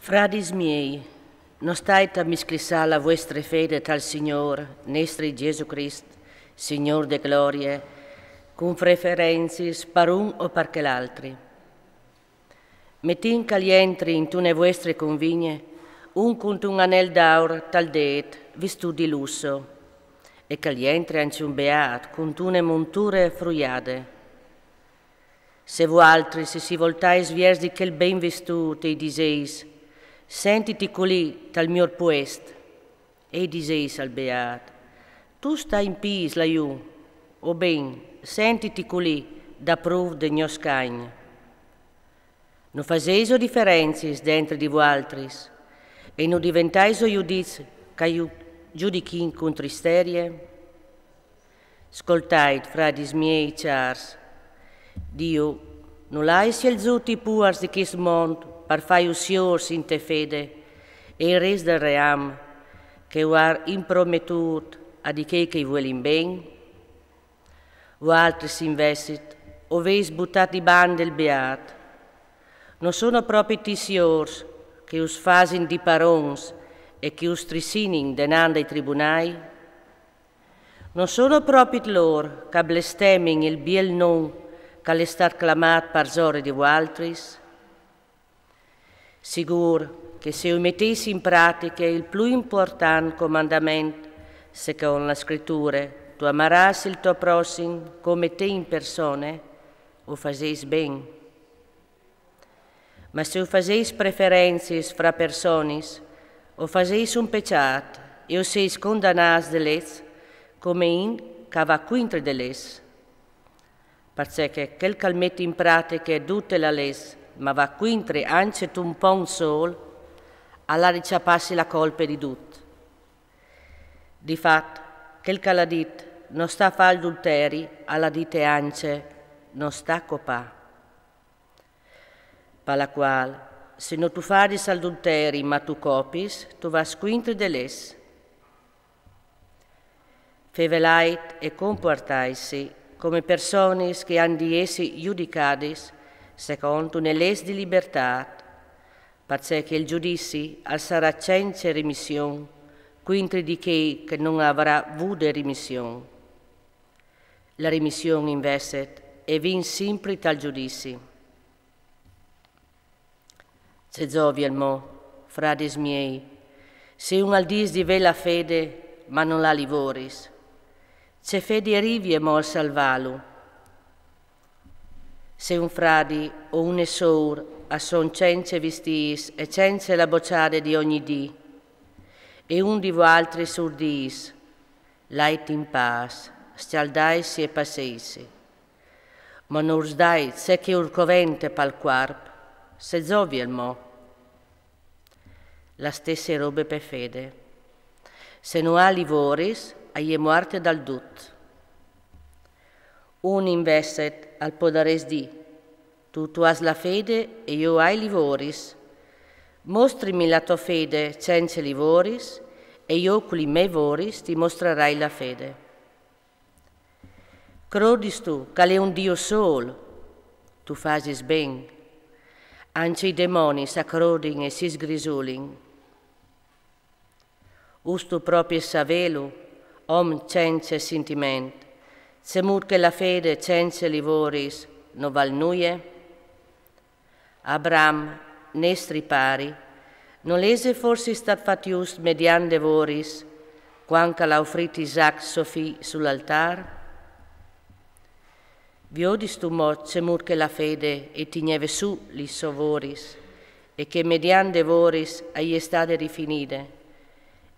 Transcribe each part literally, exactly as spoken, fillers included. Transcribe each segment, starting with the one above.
Fradis miei, no stait a misclissar la vuestre fede tal Signôr nestri Jesù Crist, Signôr de glorie, cun preferencis par un o par chel altri. Metìn ch'al jentri intune vuestre convigne un cuntun anel d'aur tal dêt, vistût di lusso, e ch'al jentri ancje un beât cuntune monture fruiade. Se vualtris si voltais viers di chel ben vistût e i diseis: «Sentiti culì tal miôr puest», e i diseis al beât: «Tu sta in pîts lajù», o ben: «Sentiti culì daprûf de gno scagn». No faseiso diferencis dentri di vualtris, e no diventais o judîts ch'a ju-, judichin cun tristerie? Scoltait, fradis miei cjârs, Diu nol à sielzût i puars di chest mont par fâju siôrs inte fede e il rest dal ream che u à imprometût a di chei che i vuelin ben? Vualtris invezit o vês butât di bande il beât. No sono propit i siôrs che us fasin di parons e che us trissinin denant dai tribunâi? No sono propit lôr ch'a blestemin il biel non ch'al è stât clamât parsore di vualtris? Sigûr che se o metês in pratiche il plui impuartant comandament, secont la Scriture, «Tu amarâs il to prossim come te in persone», o fasês ben. Ma se o fasês preferencis fra personis, o fasês un pecjât e o sês condanâts de leç come int ch'a va cuintri de leç. Parcè che chel ch'al met in pratiche dute la leç, ma va cuintri ancje un pont sôl, al à di cjapâsi la colpe di dut. Di fat, chel ch'al à dit: «No sta fâ adulteri», al à dite ancje: «No sta copâ». Par la cuâl, se no tu fasis adulteri ma tu copis, tu vâs cuintri de leç. Fevelait e compuartaitsi come personis che àn di jessi judicadis secont une leç di libertât, parcè che il judizi al sarà cence rimission cuintri di chei che no avrà vude rimission. La rimission invezit e vin simpri tal judizi. Ce zovial mo, fradis miei, se un al dîs di vê la fede, ma nol à li voris? Ce fede e rivial mo a salvâlu? Se un fradi o une sôr a son cence vistîts e cence la bocjade di ogni dì, e un di vualtris ur dîs: «Lait in pâs, scjaldaitsi e passeitsi», ma no ur dais ce che ur covente pal cuarp, ce zovial mo? La stesse robe pe fede. Se no à li voris, e je muarte dal dut. Un invezit al podarès dî: «Tu, tu âs la fede e jo o ai li voris. Mostrimi la tô fede cence li voris, e jo cu li mê voris ti mostrarai la fede». Crodistu ch'al è un Diu sôl? Tu fasis ben. Ancje i demonis a crodin e si sgrisulin. Vûstu propit savêlu, om cence sintiment, cemût che la fede cence li voris no val nuie? Abram, nestri pari, nol ese forsit stât fat just mediant de voris, cuant ch'al à ofrît Isac so fi sul altâr? Viodistu mo cemût che la fede e tigneve sù li sô voris, e che mediant de voris e je stade rifinide,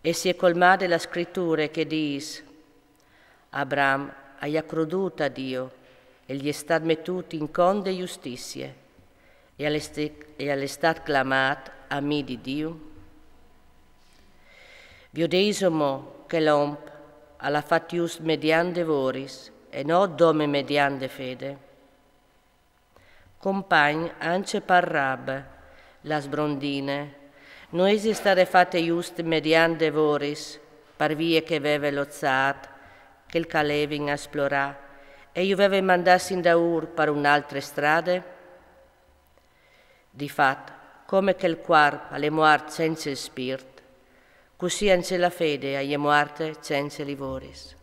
e si è colmade la Scriture che dîs: «Abram al à crodût a Diu, e li è stât metût in cont de justizie, e al è st-, e al è stât clamât amì di Diu». Viodêso mo che l'om al à fat just mediant de voris, e no dome mediant de fede. Compagn, ancje par Raab, la sbrondine, no ese stade fate just mediant de voris, par vie che e veve lozât chel ch'a levin a splorâ, e ju veve mandâts indaûr par une altre strade? Di fat, Come che il cuarp al è muart cence il spirt, cussì ancje la fede a je muarte cence li voris.